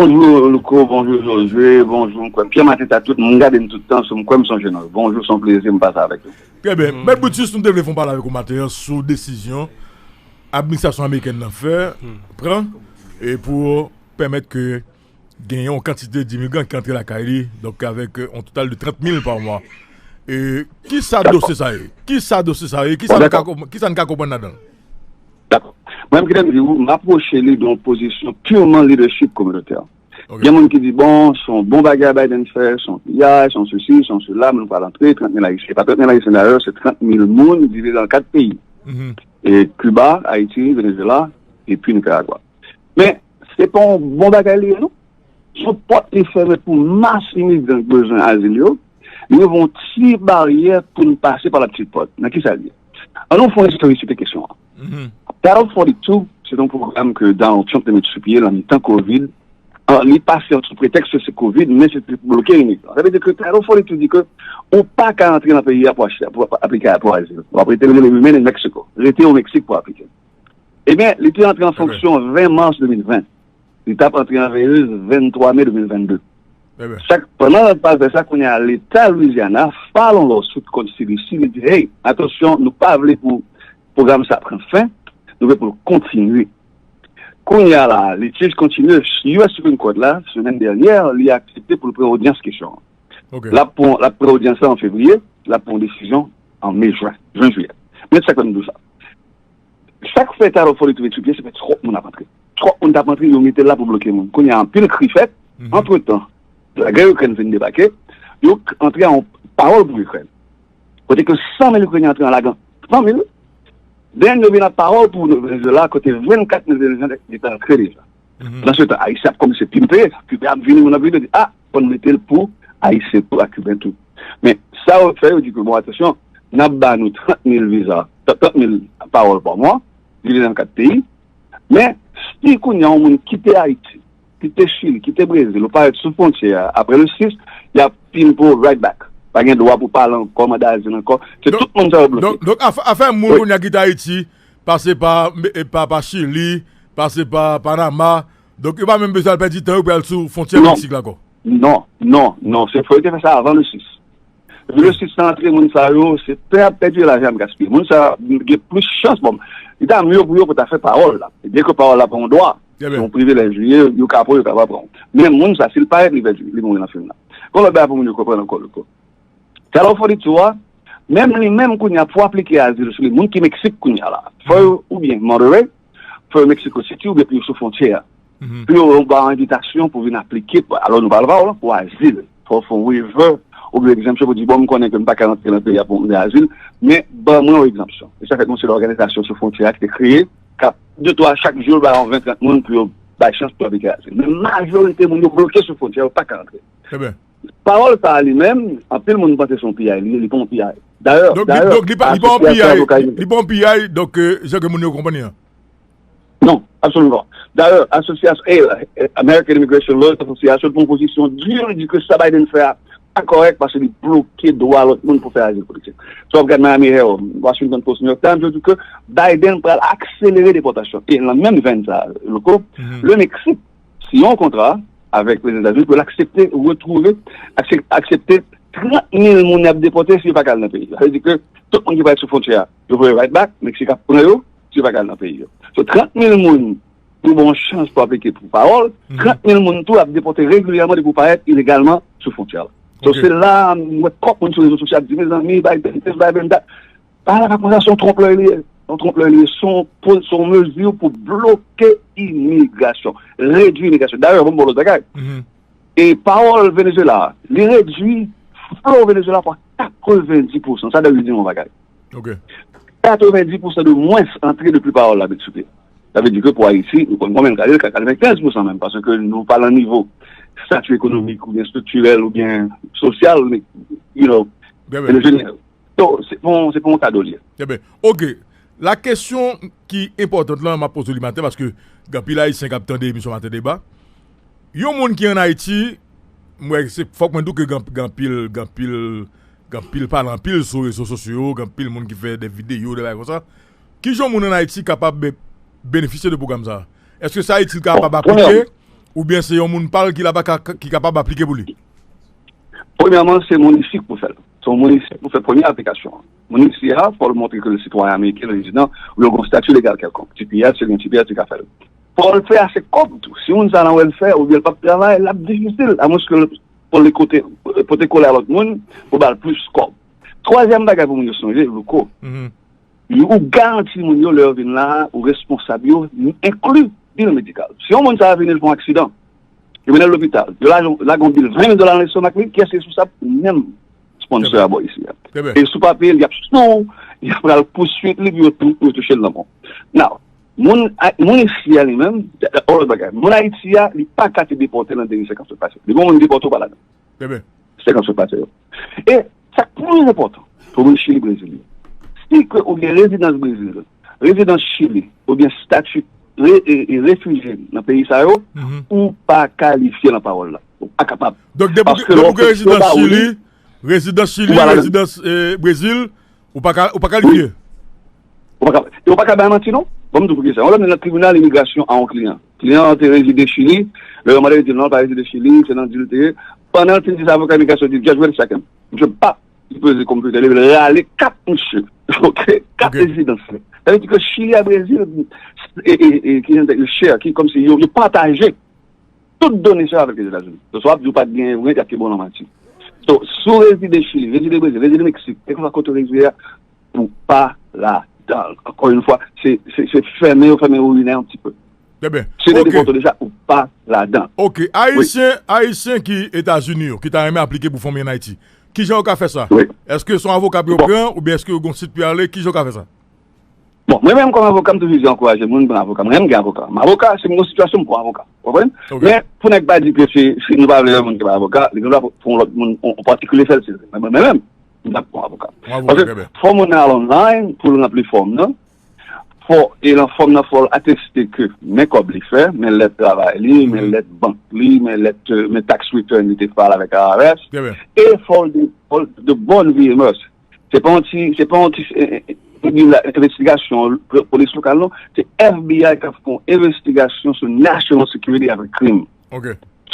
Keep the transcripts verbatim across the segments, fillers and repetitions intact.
Bonjou Louko, bonjou Josué, bonjou, m kwè m Pierre Matin, sa tout moun gade m tout tan, sou m kwè m sonje nou. Bonjou, se yon plezi m pase avèk nou. Trè byen. Mèt Brutus, nou te vle fè yon pale avèk ou maten an sou desizyon administrasyon amerikèn nan fè, pran, e pou pèmèt ke genyen yon kantite d imigran ki antre lakay li, donk avèk yon total de trant mil pa mwa. E kisa dosye sa ye? Kisa dosye sa ye? Kisa n ka konprann ladan l? Dakò. Mwen menm ki te di w, m apwoche li de yon pozisyon purman leadership communautaire. Gen moun ki di, bon, se yon bon bagay Biden fè, se yon piyay, se yon sesi, se yon sela, moun pral antre, trant mil Ayisyen. Se pa trant mil Ayisyen dayè, se trant mil moun divize an kat peyi. E Kiba, Ayiti, Venezuela, epi Nikaragwa. Men, se pa yon bon bagay li ye, non. Se yon pòt li fèmen pou mas imigran ki bezwen azil yo. Li ouvri yon ti baryè pou n pase pa la petite porte. Nan kisa l ye? An nou fè yon istorisite kesyon an. Title forty-two, se yon pwogram ke Donald Trump te met sou pye nan mitan Covid. An, li pase sou pretèks ke se Covid, men se te pou bloke imigran. Sa vle di ke Title forty-two di ke ou pa ka antre nan peyi a pou achte, pou aplike pou azil. W ap rete rele Remain in Mexico. Rete o Meksik pou aplike. Ebyen, li te antre an fonksyon ven mas de mil ven. Li t ap antre an veyez venntwa me de mil vennde. Sa k, pandan l ap fè sa, kounye a, Leta Louisiana file yon lawsuit kont C D C, li di, hey, atansyon, nou pa vle pou pwogram sa pran fen, nou vle pou l kontinye. Kounye a la, litij kontinye, U S Supreme Court la, semèn dènyè, li aksepte pou l pran odyans kesyon an. L ap pran, l ap pran odyans la an fevriye, l ap pran yon desizyon an me, jen, jen, jiyè. Men sa k fè m di w sa. Sa k fè Title forty-two sou pye, se paske twòp moun ap antre. Twòp moun t ap antre, yo mete l la pou bloke moun. Kounye a, anpil kri fèt. Antretan, lagè Ikrèn fin debake, yo k-, antre a yon pawòl pou Ikrèn. Kote ke san mil Ikrenyen antre an lagan san mil, then yo vin ap pawòl pou Venezuela, kote vennkat mil Venezuela gentan antre deja. Nan se tan, Ayisyen ap kòmanse pimpe, Kiben ap vini, moun ap vini, yo di, a, fò n mete l pou Ayisyen tou ak Kiben tou. Men, sa yo fè, yo di ke, bon, atansyon, n ap ba nou trant mil viza, trant mil pawòl pa mwa, divize an kat peyi. Men, si kounye a yon moun kite Ayiti, kite Chili, kite Brezil, ou parèt sou fwontyè a, apre le sis, y ap pimpe w right back. Pa gen dwa pou pale ankò, mande azil ankò. Se tout moun sa yo bloke. Donk, donk, afè, afè moun kounye a kite Ayiti, pase pa, e, pa, pa Chili, pase pa Panama. Donk, yo pa menm bezwen al pèdi tan yo pou y al sou fwontyè Meksik la ankò. Non, non, non. Se fò yo te fè sa avan le sis. Depi le sis sa antre, moun sa yo, se tan y ap pèdi, lajan y ap gaspiye. Moun sa yo gen plis chans, bon, li ta mye pou yo pou ta fè pawòl la. Byen ke pawòl la pa yon dwa, se yon privilèj li ye, yo ka pran, yo ka pa pran. Men moun sa, si l parèt, li pèdi, li mouri nan fim nan. Gon lòt bagay pou moun yo konprann ankò, Louko. Title forty-two a, menm li menm kounye a pou aplike azil sou li, moun ki Meksik kounye a la, fò yo oubyen Monterrey, fò yo Mexico City oubyen pou yo sou fwontyè a. Pou yo ba yon envitasyon pou vin aplike, alò nou pral ba w lan pou azil. Fò w fè yon waiver oubyen egzanpsyon pou di, bon, m konnen ke m pa ka rantre nan peyi a pou m gen azil, men ban mwen yon egzanpsyon. E sa fèt nou se lòganizasyon sou fwontyè a ki te kreye, k ap de twa chak jou bay yon ven trant moun pou yo bay chans pou yo aplike azil. Men majorite moun yo bloke sou fwontyè, yo pa ka rantre. Pawòl sa a li menm, anpil moun panse se yon piyay li ye, li pa yon piyay. Dayè, dayè, donk, li pa, li pa yon piyay, li pa yon piyay, donk, euh, jan ke moun yo konprann li an. Non, absoliman. Dayè, asosyasyon, eh, American Immigration Lawyers Association pran pozisyon di, li di ke sa Biden fè a pa kòrèk paske li bloke dwa lòt moun pou fè azil politik. Si w ap gade Miami Herald, Washington Post, New York Times, yo di ke Biden pral akselere depòtasyon. E nan menm venn sa a, Louko, le Meksik siyen yon kontra avèk Prezidan Etazini pou l aksepte retwouve, aksep-, aksepte trant mil moun y ap depòte si yo pa ka al nan peyi yo. Sa vle di ke tout moun ki parèt sou fwontyè a, yo voye right back, Meksik ap pran yo si yo pa ka al nan peyi yo. So, trant mil moun pou bon chans pou aplike pou pawòl, trant mil moun tou ap depòte regilyèman depi w parèt ilegalman sou fwontyè la. So, se la, m wè twòp moun sou rezo sosyal ap di, mezanmi, Biden this, Biden that. Bagay la pa konsa, se yon twonp lè li ye. Se yon twonp lè li ye. Se yon po-, se yon mezi pou bloke imigrasyon, redui imigrasyon. Dayè, ban m ba w lòt bagay. E pawòl Venezuela a, li redui flo Venezuela pou katrevendis pousan. Sa dayè di yon bagay. Katrevendis pousan de mwens antre depi pawòl la met sou pye. Sa vle di ke pou Ayiti, nou konn konbyen l ka ye, l ka katrevenkenz pousan menm, paske nou pa nan nivo stati ekonomik oubyen estriktirèl oubyen sosyal, you know, Venezuelyen yo. So, se pa yon, se pa yon kado li ye. Trè byen. Oke. La kesyon ki enpòtan lan, m ap poze w li maten, paske gen anpil Ayisyen k ap tande emisyon Maten Deba. Yon moun ki ann Ayiti, m wè se fòk mwen di w ke gen, gen anpil, gen anpil, gen anpil pale anpil sou rezo sosyo yo, gen anpil moun ki fè de videyo, de bagay konsa. Kijan yon moun ann Ayiti kapab be-, benefisye de pwogram sa a? Èske sa Ayiti kapab aplike? Oubyen se yon moun pa l ki la pa ka, ki kapab aplike pou li? Premyèman, se moun isi k pou fè l. Se yon moun isi k pou fè premye aplikasyon an. Moun isi a, fò l montre ke l sitwayen ameriken, l rezidan, ou l gen yon stati legal kèlkonk. T P S, si l gen T P S, li ka fè l. Fò l fè ase kòb tou. Si moun sa nan wèlfè, oubyen l p ap travay, l ap difisil, amwenske l fò l kote, pote kole a lòt moun pou ba l plis kòb. Twazyèm bagay pou moun yo sonje, Louko, ou garanti moun yo lè yo vin la, ou responsab yo, enkli bil medikal. Si yon moun sa a vini, l fè yon aksidan, yo mennen l lopital, yo lage yon bil ven mil dola nan lestomak li, kiyès ki responsab? Ou menm, sponsor a bò isi a. E si w pa peye l, y ap sou w, y ap pral pouswit li pou yo tou, pou yo touche l nan men w. Now, moun, moun isi a li menm, yon lòt bagay, moun Ayiti a, li pa ka te depòte nan dènye senkant sot pase. Depi yon moun depòte, ou pa ladan. Senkant sot pase yo. E sa k plis enpòtan pou moun Chili, Brezil yo, si ke ou gen rezidans Brezil, rezidans Chili, oubyen stati re, e, e, refijye nan peyi sa yo, ou pa kalifye nan pawòl la. Ou pa kapab. Donk, depi ou gen rezidans Chili, rezidans Chili, rezidans e, Brezil, ou pa ka, ou pa kalifye. Ou pa ka, e ou pa ka bay manti non. Ban m di w poukisa. Yon lòt nèg nan tribinal imigrasyon a yon kliyan. Kliyan an te rezide Chili. Lè yo mande, yo di non, l pa rezide Chili, se nan dil te ye. Pandan l fin di sa, avoka imigrasyon di, Judge, wait a second. Misye pa sipoze konpite li, li rale kat misye. Ok? Kat rezidans li. Sa vle di ke Chili a Brezil, e, e, e, ki jan te, yo share, ki kòmsi yo, yo pataje. Tout done sa yo avèk Lèzetazini. So, sa w ap di w pa t genyen vre, y ap kenbe w nan manti. So, si w rezide Chili, rezide Brezil, rezide Meksik, kèlkeswa kote w rezide a, ou pa ladan l. Ankò yon fwa, se, se, se fèmen yo fèmen yo inè yon ti pe. Si w te depòte deja, ou pa ladan l. Ok. Ayisyen, Ayisyen ki Etazini yo, ki ta renmen aplike pou fanmi ann Ayiti, kijan yo ka fè sa? Èske se yon avoka pou yo pran, oubyen èske yo gen yon sit pou y ale? Kijan yo ka fè sa? Bon, mwen menm kòm avoka, m toujou di ankouraje moun pran avoka. Mwen menm gen avoka. M avoka, si m gen yon sitiyasyon, m pran avoka. Ou konprann? Men, pou nèg pa di ke se, si nou pa vle yon moun ki pa avoka, li gen dwa pou, pou yon lòt moun, yon, yon patikilye fè l si l vle. Men mwen menm, m t ap pran avoka. Paske fò moun nan al online pou l ranpli fòm nan. Fò, e nan fòm nan, fò l ateste ke men kòb li fè, men lèt travay li, men lèt bank li, men lèt, men tax return li te file avèk I R S. E fò l de, fò l de bonne vie et mœurs. Se pa yon ti, se pa yon ti, e, e, e, tribinal envestigasyon polis lokal non. Se F B I k ap fè yon envestigasyon sou national security avèk krim.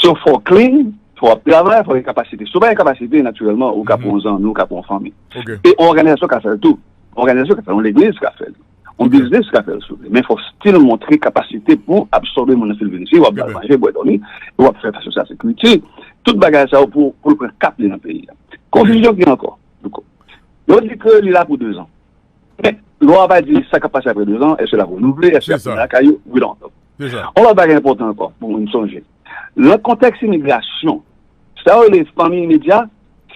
So fò w clean, fò w ap travay, fò w gen kapasite. Si w pa gen kapasite, natirèlman, ou ka pran yon zanmi, ou ka pran yon fanmi. E yon òganizasyon ka fè l tou. Yon òganizasyon ka fè l, yon legliz ka fè l. Yon biznis ka fè l, si w vle. Men fò w still montre kapasite pou absòbe moun nan si l vini. Si w ap ba l manje, bwè, dòmi, e w ap fè social security, tout bagay sa yo pou, pou l pran kap li nan peyi a. Konfizyon ki ankò. Yo di ke li la pou dezan. Men, lwa a pa di sa k ap pase apre dezan, èske l ap renouvle, èske l ap tounen lakay yo, we don't know. Yon lòt bagay enpòtan ankò pou moun sonje. Nan kontèks imigrasyon, sa yo rele fanmi imedya,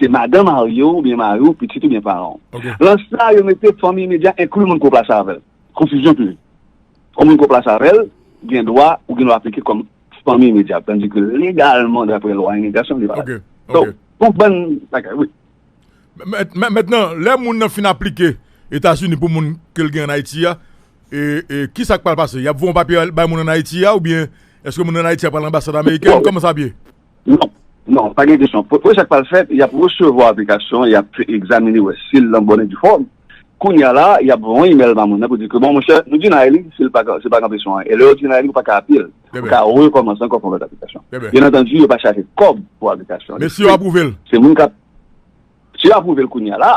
se madanm marye w oubyen mari w, pitit oubyen paran w. Lan sa, yo mete fanmi imedya enkli moun ke w plase avè l. Konfizyon toujou. Yon moun ke w plase avè l, gen dwa, ou gen dwa aplike kòm fanmi imedya, tandike legalman, dapre lwa imigrasyon, li pa la. So, yon bann bagay, wi. Mentnan, lè moun nan fin aplike Etazini pou moun ke l gen ann Ayiti a, e, e, kisa k pral pase? Y ap voye yon papye bay moun ann Ayiti a, oubyen èske moun ann Ayiti a pral anbasad ameriken? Kòman sa ap ye? Non, non, pa gen kesyon. Premye sa k pral fèt, y ap resevwa aplikasyon, y ap egzamine, wè si l an bòn e di fòm. Kounye a la, y ap voye yon imèl ba moun nan pou di ke, bon, monchè, nou deny li, si l pa, si l pa kanpe sou anyen. E lè yo deny li, ou pa ka apye l. Ou ka rekòmanse ankò fè yon lòt aplikasyon. Byen antandi, yo pa chaje kòb pou aplikasyon an. Men si yo apwouve l? Se moun k ap, si yo apwouve l kounye a la,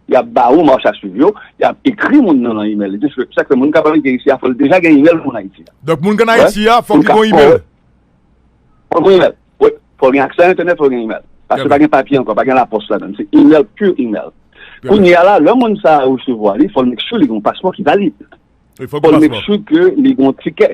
y ap ba ou mach a swiv yo, y ap ekri moun nan nan imèl li. Se sa k fè moun k ap aplike isi a, fò l deja gen imèl moun Ayiti a. Donk, moun k ann Ayiti a, fòk li gen yon imèl? Fò l gen imèl. Wi. Fò l gen aksè a entènèt, fò l gen imèl. Paske pa gen papye ankò, pa gen lapòs ladan l. Se imèl, pure imèl. Kounye a la, lè moun sa a resevwa li, fò l make sure li gen yon paspò ki valid. Fò l make sure ke li gen yon tikè.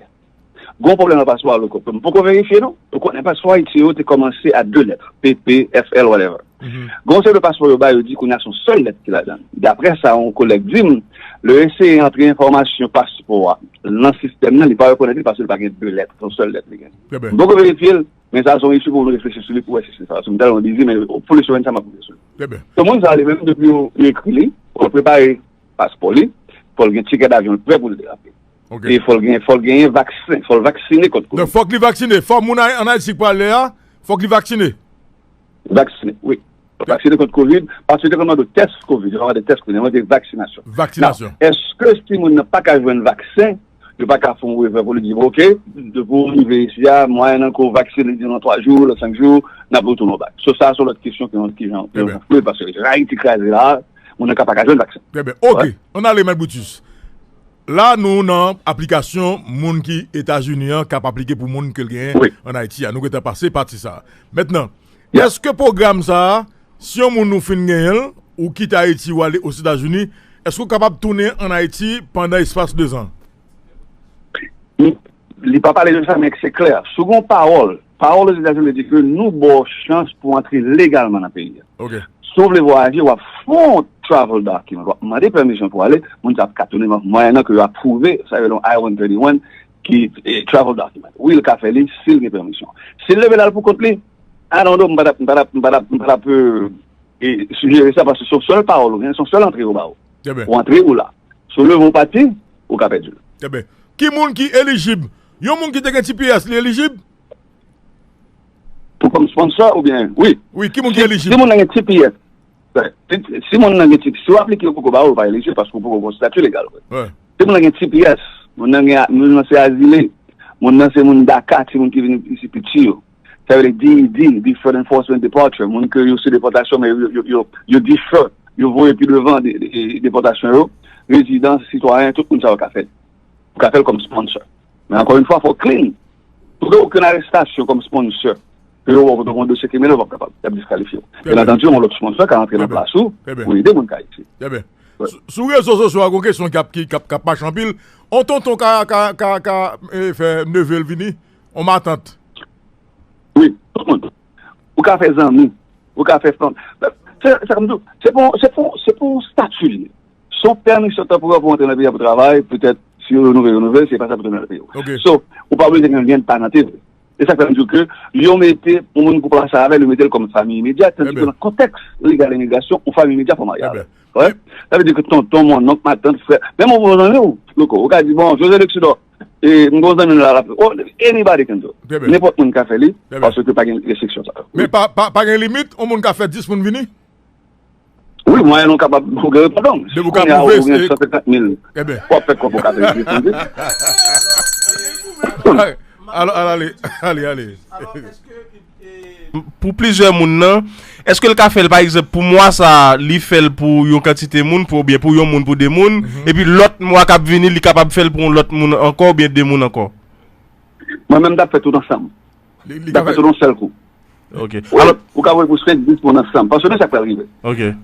Gen yon pwoblèm nan paspò a, Louko. M poko verifye non. Ou konnen paspò Ayiti yo te kòmanse a de lèt. P P, F L, whatever. Gen yon seri de paspò yo bay, yo di kounye a se yon sèl lèt ki ladan l. Daprè sa yon kolèg di m, lè yo eseye antre enfòmasyon paspò a nan sistèm nan, li pa rekonèt li paske li pa gen de lèt, se yon sèl lèt li gen. M poko verifye l, men sa se yon issue pou nou reflechi sou li pou wè si se sa. Paske m tèlman busy, men pou le semaine sa m ap reflechi sou li. So moun sa li menm depi yo ekri li, fò l prepare paspò li, fò l gen tikè davyon l prè pou l derape. E fò l gen, fò l genyen vaksen, fò l vaksine kont kovid. Donk fòk li vaksine, fò moun ann Ayiti k prale a, fòk li vaksine. Vaksine, wi. Vaksine kont kovid, paske yo te konn mande w tès kovid, yo pa mande tès kovid, yo mande vaksinasyon. Vaksinasyon. Èske si moun nan pa ka jwenn vaksen, Yo pa ka fè yon revè pou li di, oke, depi w rive isi a, mwayen nan ke w vaksine, li di nan twa jou, nan senk jou, n ap retounen w bak. So, sa se yon lòt kesyon ki, ki jan, ki jan fwe, paske Ayiti kraze la, moun nan ka pa ka jwenn vaksen. Trè byen. Oke, ann ale, Mèt Brutus. La, nou nan aplikasyon moun ki Etazini an k ap aplike pou moun ke l genyen ann Ayiti a. Nou gentan pase pati sa a. Mentnan, èske pwogram sa a, si yon moun ou fin genyen l, ou kite Ayiti, ou ale Ozetazini, èske w kapab tounen ann Ayiti pandan espas dezan? Li pa pale de sa, men se klè. Si w gen yon pawòl, pawòl Ozetazini di ke nou ba w chans pou w antre legalman nan peyi a. Si w vle vwayaje, w ap fè yon travel document, w ap mande pèmisyon pou w ale, moun sa ap ka tounen mwayennan ke yo apwouve, sa yo rele yon I one thirty-one, ki travel document. Wi, l ka fè li si l gen pèmisyon. Si l leve l al pou kont li, I don't know, m pa t ap, m pa t ap, m pa t ap, m pa t ap sijere sa, paske se yon sèl pawòl ou gen, se yon sèl antre yo ba ou. Ou antre, ou la. Si w leve, ou pati, ou ka pèdi l. Trè byen. Ki moun ki elijib? Yon moun ki te gen T P S, li elijib? Pou kòm sponsor oubyen, wi. Wi, ki moun ki elijib? Si moun nan gen T P S, si, si moun nan gen T P S, si w aplike yo poko ba ou, ou pa elijib paske ou poko gen stati legal. Si moun nan gen T P S, moun nan gen, moun nan se azile, moun nan se moun DACA, timoun ki vini isi piti yo. Sa vle di D E D, Deferred Enforcement Departure, moun ke yo sou depòtasyon, men yo, yo, yo, yo defer, yo voye pi devan de, de, depòtasyon yo, rezidans, sitwayen, tout moun sa yo ka fè. Ou ka fè l kòm sponsor. Men ankò yon fwa, fò w clean. Si w gen okenn arestasyon kòm sponsor, ke yo wè w pou yon dosye kriminèl, w p ap kapab. Y ap diskalifye w. Byen antandi, yon lòt sponsor ka rantre nan plas ou pou ede moun k Ayiti. Trè byen. Sou, sou rezo sosyo a, gen yon kesyon k ap, ki, k ap, k ap mache anpil. On tonton ka, ka, ka, ka eh, fè neve l vini. On matant. Wi, tout moun. Ou ka fè zanmi. Ou ka fè fanm. Se sa k m di w. Se pa, se pa, se pa yon stati li ye. Se yon pèmisyon tanporè pou w antre nan peyi a pou travay, petèt, si yo renouvle, renouvle, se pa sa pou tounen nan peyi w. So, ou pa oblije gen lyen de paranté vre. E sa k fè m di w ke yo mete yon moun pou pase avè l, yo mete l kòm fanmi imedya, tandis ke nan kontèks legal imigrasyon, yon fanmi imedya fò maryaj. Sa vle di ke tonton, monnonk, matant, frè, menm yon bon zanmi w, Louko, ou ka di, bon, José Luxidor, e, m gon zanmi m la, la, oh, anybody can do. Nenpòt moun ka fè li, paske pa gen restriksyon sa yo. Men pa, pa, pa gen limit, yon moun ka fè dis moun vini? Wi, mwayen ou kapab, ou gen repondan. Depi ou ka pwouve, ou gen san senkant mil. W ap fè kòb ou ka fè dis moun vini. Al, al, ale, ale, ale. Pou plizyè moun nan, èske l ka fè l, pa egzanp, pou mwa sa a, li fè l pou yon kantite moun, pou, oubyen pou yon moun, pou de moun, epi lòt mwa k ap vini, li kapab fè l pou yon lòt moun ankò, oubyen de moun ankò? Mwen menm, m t ap fè tout ansanm. M t ap fè tout yon sèl kou. Ou ka voye pou senk, dis moun ansanm. Paske men sa k pral rive.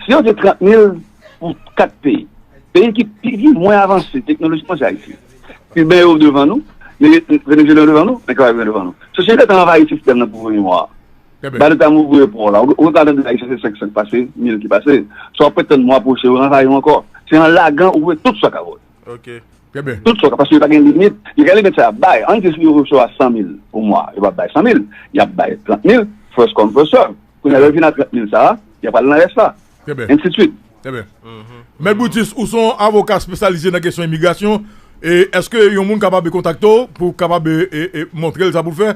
Si yo di trant mil pou kat peyi, peyi ki pi, ki mwen avanse teknolojikman, se Ayiti. Kiben yo devan nou, Venezuelyen yo devan nou, men Karayib yo devan nou. Sosyete an anvayi sistèm nan pou premye mwa a. Ba nou ta mouvri pou la. Ou ka tande Ayisyen se senk, senk pase, mil ki pase. Sa w ap pretann mwa pwochen yo anvayi w ankò. Se an lagan ou voye tout sa w ka voye. Tout sa w ka, paske yo pa gen limit. Yo gen limit sa y ap bay. Ann di si yo resevwa san mil pou mwa, yo p ap bay san mil. Y ap bay trant mil, first come, first serve. Kounye a, lè yo vin a trant mil sa a, y ap al nan rès la. Ensidswit. Mèt Brutus, ou se yon avoka espesyalize nan kesyon imigrasyon. E èske yon moun kapab kontakte w pou w kapab, e, e, e, montre l sa pou l fè?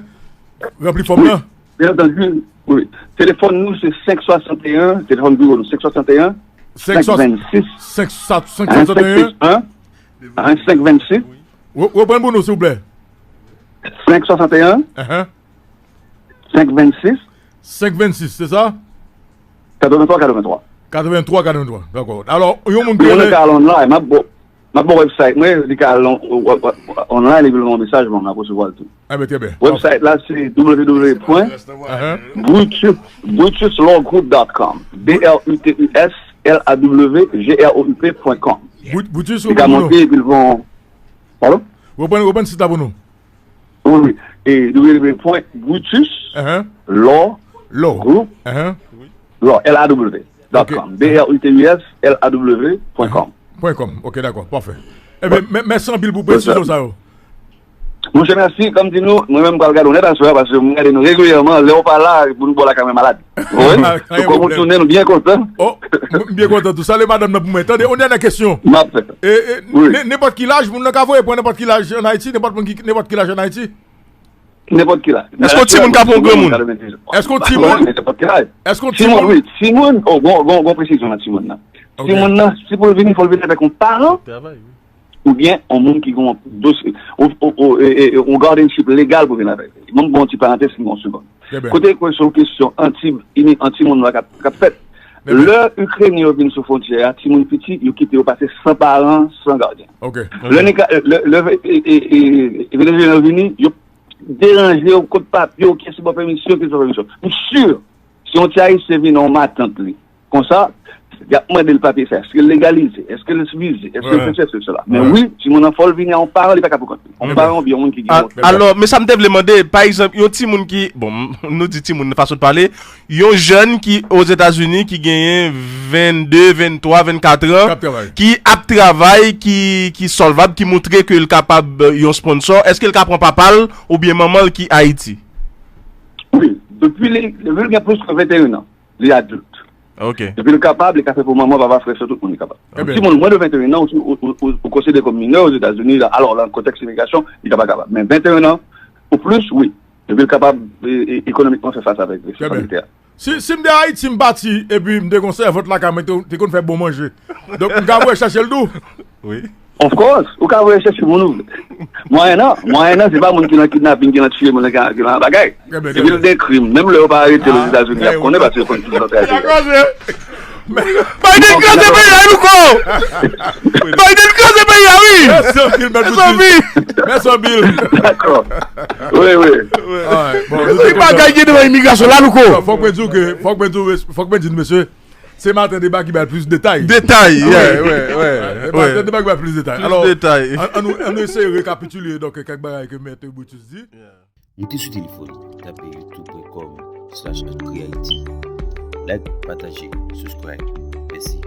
Ranpli fòm nan? Byen antandi, wi. Telefòn nou se senk swasanteyen, telefòn biwo nou, senk swasanteyen, senk vennsis, senk swasanteyen, senk vennsis. Reprann pou nou, silvouplè. Senk swasanteyen, senk vennsis. Senk vennsis, se sa? Katrevenntwa katrevenntwa. Katrevenntwa katrevenntwa, dakò. Alò, yon moun ki rele. Moun nan ka al online, m ap ba w, m ap ba w website mwen, li ka al on-, online, epi l voye yon mesaj, bon, m ap resevwa l tou. Enben, trè byen. Website la, se www point brutus, brutuslawgroup dot com. B R U T U S L A W G R O U P point com. Brutus, li ka monte, epi l voye yon, pardon? Reprann, reprann sit la pou nou. Wi, wi. E, www point brutus law group law, L A W, dot com. B R U T U S L A W point com. Point com. Ok, dakò. Pafè. Ebyen, mè-, mèsi anpil pou presizyon sa yo. Monchè, mèsi. Kòm di nou, mwen menm m pral gade w nèt aswè a, paske m gade nou regilyèman. Lè w pa la, pou nou bò lakay mwen malad. Wi. Donk, kòm ou tounen, nou byen kontan. Oh, m byen kontan tou. Salye madanm nan pou mwen. Tande, yon dènyè kesyon. M ap fè. E, e, wi. Nen-, nenpòt ki laj, moun nan ka voye pou nenpòt ki laj ann Ayiti, nenpòt moun ki, nenpòt ki laj ann Ayiti? Nenpòt ki laj. Èske yon timoun ka pou yon granmoun? Èske yon timoun? Nenpòt ki laj. Èske yon timoun, timoun? Wi, timoun, oh, gon, gon, gon presizyon nan timoun nan. Ok. Timoun nan, si pou l vini, fò l vini avèk yon paran. Travay, wi. oubyen yon moun ki gen yon dosye, yon, yon, yon, e, e, e, yon guardianship legal pou vin avè l. Ban m ba w yon ti parantèz, si m gen yon segonn. Kote kwè se yon kesyon anti, ini, anti moun nwa k ap, k ap fèt. Lè Ikrenyen yo vin sou fwontyè a, timoun piti, yo kite yo pase san paran, san gadyen. Lè, lè, lè, e, e, e, e, Venezuelyen yo vini, yo deranje yo, kot papye w, kiyès ki ba w pèmisyon, kiyès ki ba w pèmisyon. M si, si yon ti Ayisyen vin nan yon matant li, konsa, y ap mande l papye sa, èske l legalize, èske l vize, èske l fè sesi, sela. Men wi, timoun nan fò l vini a yon paran, li pa ka pou kont li. Yon paran oubyen yon moun ki gen yon... Alò, men sa m te vle mande, pa egzanp, yon timoun ki, bon, nou di timoun nan fason de pale, yon jèn ki Ozetazini ki genyen vennde, venntwa, vennkat an, ki ap travay, ki, ki solvab, ki montre ke l kapab, euh, yon sponsor, èske l ka pran papa l oubyen manman l ki Ayiti? Wi, depi li, depi li gen plis ke venteyen an, li adilt. Depi l kapab, li ka fè pou manman, papa, frè, sè, tout moun li kapab. Timoun mwens de venteyen an, ou, ou, ou, ou, ou konsidere kòm minè Ozetazini, la, alò, nan kontèks imigrasyon, li ta pa kapab. Men venteyen an ou plis, wi. Depi l kapab, e, e, ekonomikman fè fas avèk responsabilite a. Si, si m te Ayiti, m pati, epi m te gon sèvant lakay mwen, te, te konn fè bon manje. Donk, m ka voye chèche l tou. Wi. Of course, ou ka voye chèche moun ou vle. Mwayen an, mwayen an, se pa moun ki nan kidnaping, ki nan tiye moun, ki nan, ki nan bagay. Epi l gen krim, menm lè yo pa arete l Ozetazini, y ap konnen paske yo konn ki zantray. Biden kraze peyi a, wi, Louko! Biden kraze peyi a, wi! Mèsi anpil, mèt Boutis. Mèsi anpil. Dakò. Wi, wi. Alright, bon, nou te kontan. Ki bagay gen devan imigrasyon la, Louko? Fòk mwen di w ke, fòk mwen di w, fòk mwen di nou, mesye, se maten deba ki bay plis detay. Detay, yeah, yeah, yeah. Se maten deba ki bay plis detay. Alò, an, an nou, an nou eseye rekapitile, donk, kèk bagay ke mèt Boutis di. Moute sou telefòn, tape youtube dot com slash Like, pataje, subscribe. Mèsi.